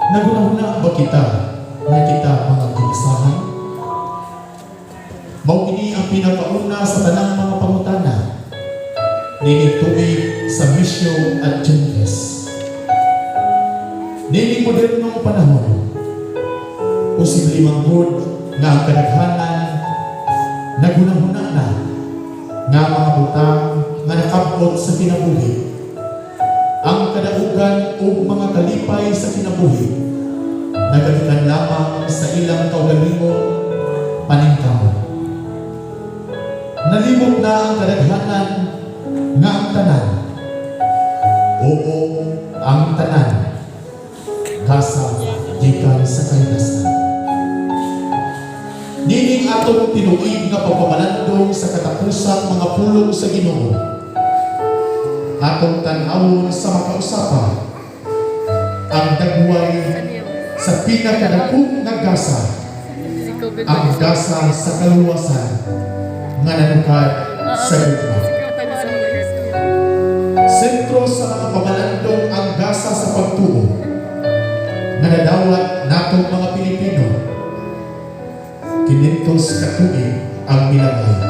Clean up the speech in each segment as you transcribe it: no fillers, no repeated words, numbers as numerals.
Naghunahuna ba kita nga kita mga ginasahan? Mao kini ang pinakauna sa tanang mga pangutana nining Tuig sa Missio ad Gentes. Nining modernong panahon, posible manggod nga ang kadaghanan naghunahuna na nga ang mga butang nga nakabot sa kinabuhi, ang kadaugan ug mga kalipay sa kinabuhi, nagagikan lamang sa ilang kaugalingong paningkamot. Nalimot na ang kadaghanan nga ang tanan, oo, ang tanan, gasa gikan sa kahitasan. Nining atong tinuig nga pagpamalandong sa katapusang mga pulong sa Ginoo, atong tan-awon sa makausapa ang dagway sa pinakadako nga gasa, ang gasa sa kaluwasan nga nanukad sa gugma. Sentro sa mga pamalandong ang gasa sa pagtuo nga nadawat natong mga Pilipino 500 ka tuig ang milangay.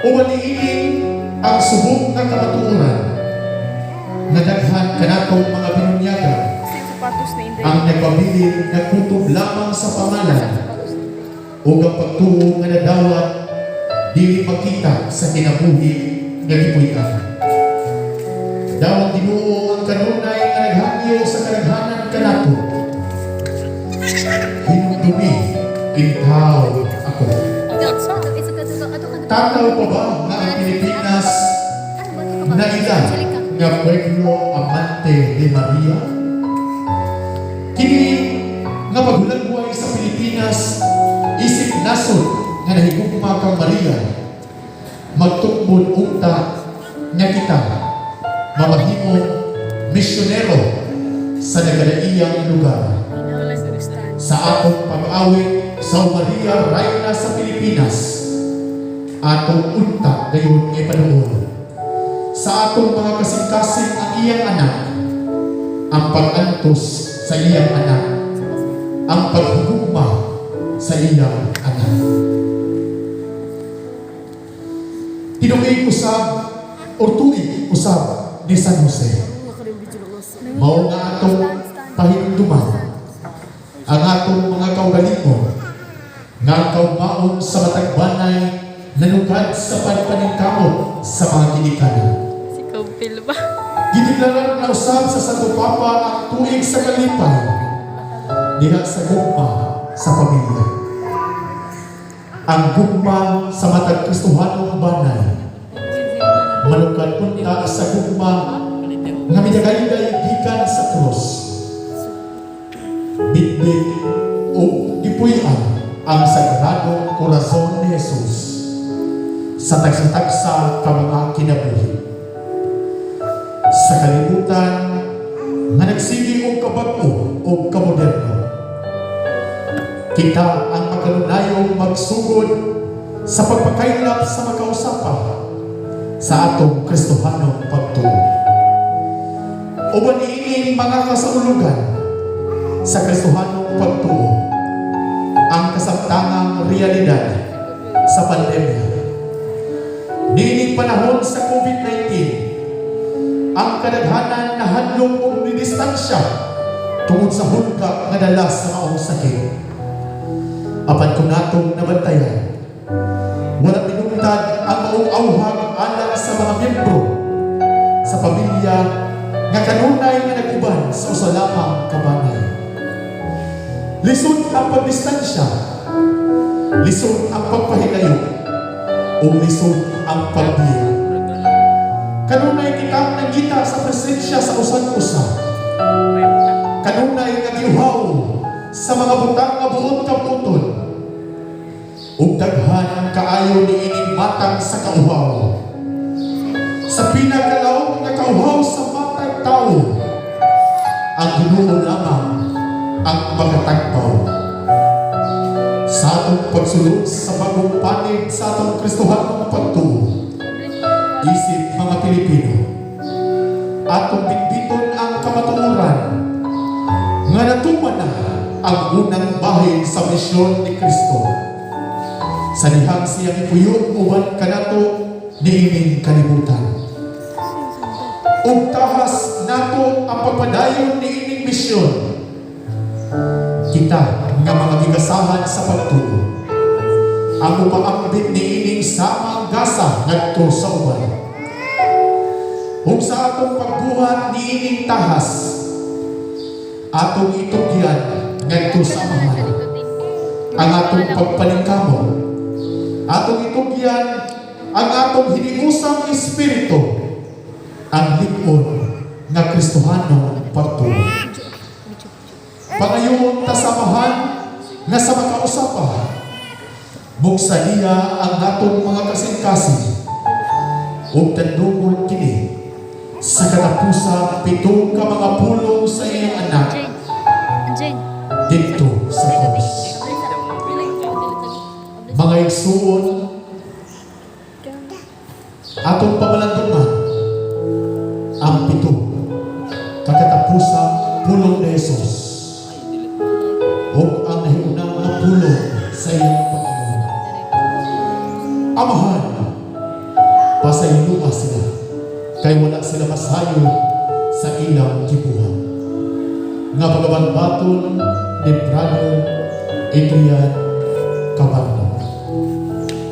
Uban niining ang subong nga kamatuoran nga daghan kanatong mga binunyagan Sapatos na Inday. Ang nagpabilin nga kutob lamang sa pangalan o ang pagtuo nga nadawat dili makita sa kinabuhi nga gipuy-an. Daw ang Ginoo ang kanunay nga naghangyo sa kadaghanan kanato: "Hinumdumi intawn ako." Takaw pa ba nga ang Pilipinas naila nga pueblo amante de Maria? Kini nga paghulagway sa Pilipinas isip nasod nga nahigugma kang Maria, magtukmod unta nga kita mamahimong misyonero sa nagkadaiyang lugar. Sa atong pag-awit sa Maria Reyna sa Pilipinas, atong unta gayon nga ipaduol sa atong mga kasing-kasing ang iyang anak, ang pag-antos sa iyang anak, ang paghigugma sa iyang anak. Tinuig usab or tuig usab ni San Jose. Mao nga atong pahinumduman ang atong mga kaugalingon nga ang kaugmaon sa matag banay nanukad sa pagpaningkamot sa mga ginikanan. Si Kopil ba? Gideklarar na usab sa Santo Papa ang Tuig sa Kalipay diha sa gugma sa pamilya. Ang gugma sa matag Kristohanong banay manukad unta sa gugma nga midagayday gikan sa krus. Bitbit o gipuy-an ang Sagrado Corazon ni Jesus sa tagsa-tagsa ka mga kinabuhi. Sa kalibutan nga nagsige og kabag-o o kamoderno, kita ang makanunayong magsugod sa pagpakaylap sa makausapa sa atong Kristohanong pagtuo. Uban niining mga kasaulugan sa Kristohanong pagtuo ang kasabtangang realidad sa pandemya. Niining panahon sa COVID-19, ang kadaghanan nahadlok og distansya tungod sa hulga nga dala sa maong sakit. Apan kung natong nabantayan, wala minungtad ang maong awhag alang sa mga miyembro sa pamilya nga kanunay nga nag-uban sa usa lamang ka banay. Lisod ang pagdistansya, lisod ang pagpahilayo, ug lisod ang pagbiya. Kanunay kitang nangita sa presensya sa usag usa. Kanunay nga giuhaw sa mga butang nga buot kabuton. Ug daghan kaayo niining matang sa kauhaw. Sa pinakalawom nga kauhaw sa matag tawo, ang Ginoo lamang ang makatagbaw. Sa atong pagsulod sa bagong panid sa atong Kristohanong pagtuo, isip mga Pilipino, atong bitbiton ang kamatuoran nga Nga natuman na ang unang bahin sa misyon ni Kristo sa dihang siyang ipuyo uban kanato niining kalibutan. Ug tahas nato ang pagpadayon niining misyon. Kita nga mga gigasahan sa pagtuo ang upaambit niining samang gasa ngadto sa uban. Ug sa atong pagbuhat niining tahas, atong itugyan ngadto sa Amahan ang atong pagpaningkamot. Atong itugyan ang atong hiniusang espiritu, ang lig-on nga Kristohanong pagtuo. Pangayoon ta sa Amahan nga sa makausapa, mugsa niya ang atong mga kasing-kasing ug tandungon kini sa katapusang pito ka mga pulong sa iyang Anak Jane. Jane. didto sa krus. Mga igsuon, atong pamalandungan ang pito kakatapusang pulong ni Jesus ug ang nahiunang nga pulong sa iyang pangamuhan. "Amahan, pasayloa sila, kay wala sila masayo sa ilang gibuhat." Nga pagabanbaton ni Brother Adrian Cabanla.